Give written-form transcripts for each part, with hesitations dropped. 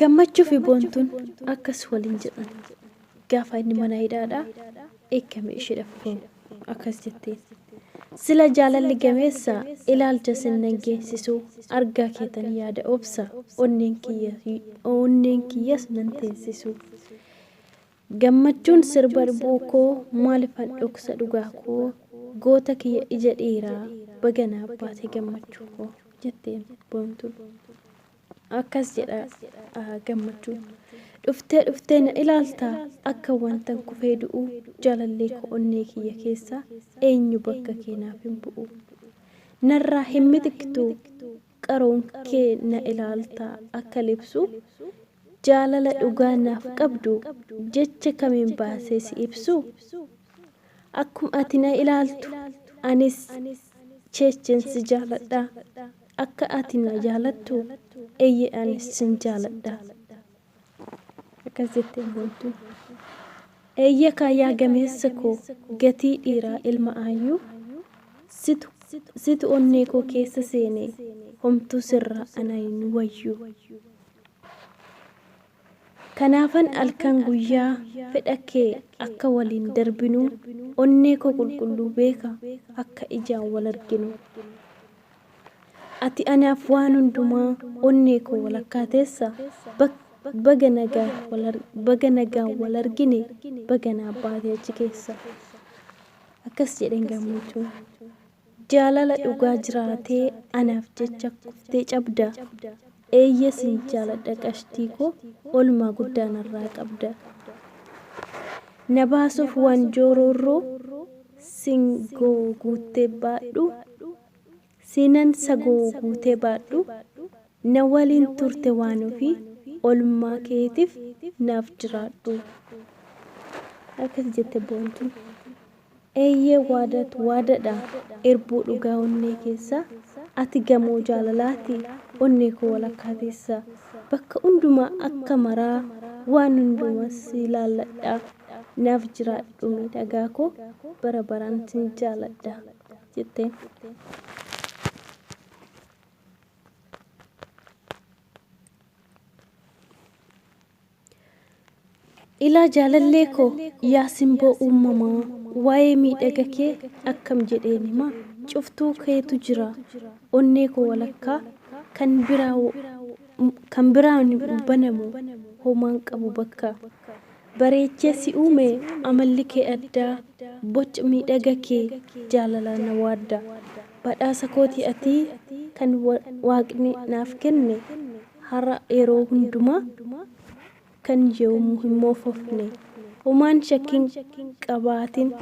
Gammachuu fi Boontuun akkas waliin jedhan. Gaafa inni mana hidhaadhaa eeggame isheedhaaf bahu akkas jetteen. Sila jaalalli gameessa ilaalcha sin nan geessisu argaa keetan yaada obsa onneen kiyya onneen kiyyas nan teensisu. Gammachuun sirba rbuu koo maalifan dhoksa dhugaa koo goota kiyya ija dhiiraa baga naaf baate gammachuu koo jetteen Boontuun. Akkas jedha Gammachuun. Dhuftee dhuftee na ilaalta akka wantan kufee du'uu jaalallee koo onnee kiyya keessa eenyu bakka kee naaf hin bu'u. Narraa hin mitiqtu qaroon kee na ilaalta akka libsuu jaalala dhugaa naaf qabdu jecha kamiin baasee si ibsuu? Akkuma ati na ilaaltu anis cheechen si jaaladha. Akka ati na jaalattu eyyee anis sin jaaladha. Akkas jetteen Boontuun. Eeyyee kaa yaa gameessa koo gatii dhiiraa ilma aayyuu situ situ onnee koo keessa seene homtuu sirraa ana hin wayyu. Kanaafan alkan guyyaa fedha kee akka waliin darbinuu onnee koo qulqulluu beeka akka ijaan wal arginu. Ati anaaf waan hundumaa onnee koo walakkaa teessa baga nagaan wal argine baga naaf baate achi keessa. Akkas jedheen Gammachuun. Jaalala dhugaa jiraatee anaaf jecha kuftee cabda Eeyyee sin jaaladha qashtii koo olmaa guddaa narraa qabda Na baasuuf waanjoo roorroo sin goo guuttee baadhu Sinan sagoo guutee baadhu Na waliin turte waan ofii olmaa keetif naaf jiraadhu. Akkas jette Boontuun. Eeyyee waadaatu waadadha irbuu dhugaa onnee keessa ati gamoo jaalalaati onnee koo walakkaa teessa bakka hundumaa akka maraa waan hunduma si laalladha naaf jiraadhu miidhagaa koo bara baraan sin jaaladha jetteen. Ilaa jaalallee koo yaa simboo uummamaa waa'ee miidhaga kee akkam jedheen hima cuftuu keetu jira onnee koo walakkaa kan biraa kan biraan hin banamu homaan qabu bakka bareechee si uume amalli kee addaa boca miidhaga kee jaalalaan na waadda badhaasa kooti ati kan waaqni naaf kenne har'a yeroo hundumaa kan yoomuu hin moofofne. Homaan shakkiin qabaatin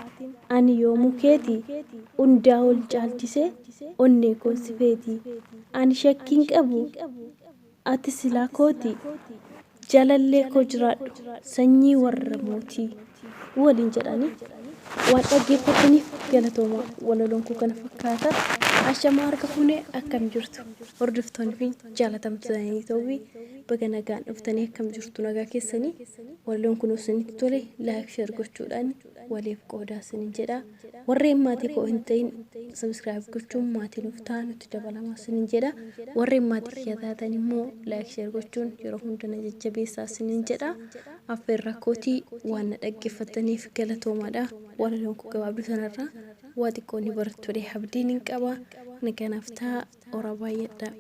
ani yoomuu keeti hundaa ol caalchisee onnee koo si feeti. Ani shakkiin qabu ati silaa kooti Jaalallee koo jiraadhu sanyii warra mootii waliin jedhani waan dhaggeeffattaniif galatoomaa walaloon koo kana fakkaata. Ashamaa harka fuunee akkam jirtu hordoftoonni fi jaalatamtoonni ta'uu baga nagaan dhuftanii akkam jirtu nagaa keessanii walaloon kun isinitti tole like share gochuudhaan waliif qoodaa isinin jedha. Warreen maatii koo hin ta'in subscribe gochuun maatii nuuf ta'a nutti dabalamaa isinin jedha. Warreen maatii kiyya taatan immoo like share gochuun yeroo hunda na jajjabeessaa isinin jedha. Affeerraa kootii waan na dhaggeeffattaniif galatoomaadha. Walaloon koo gabaabduu sanarraa waa xiqqoo ni barattu jedhee abdiin hin qaba. Nagaa naaf ta'a. Horaa baay'adhaa.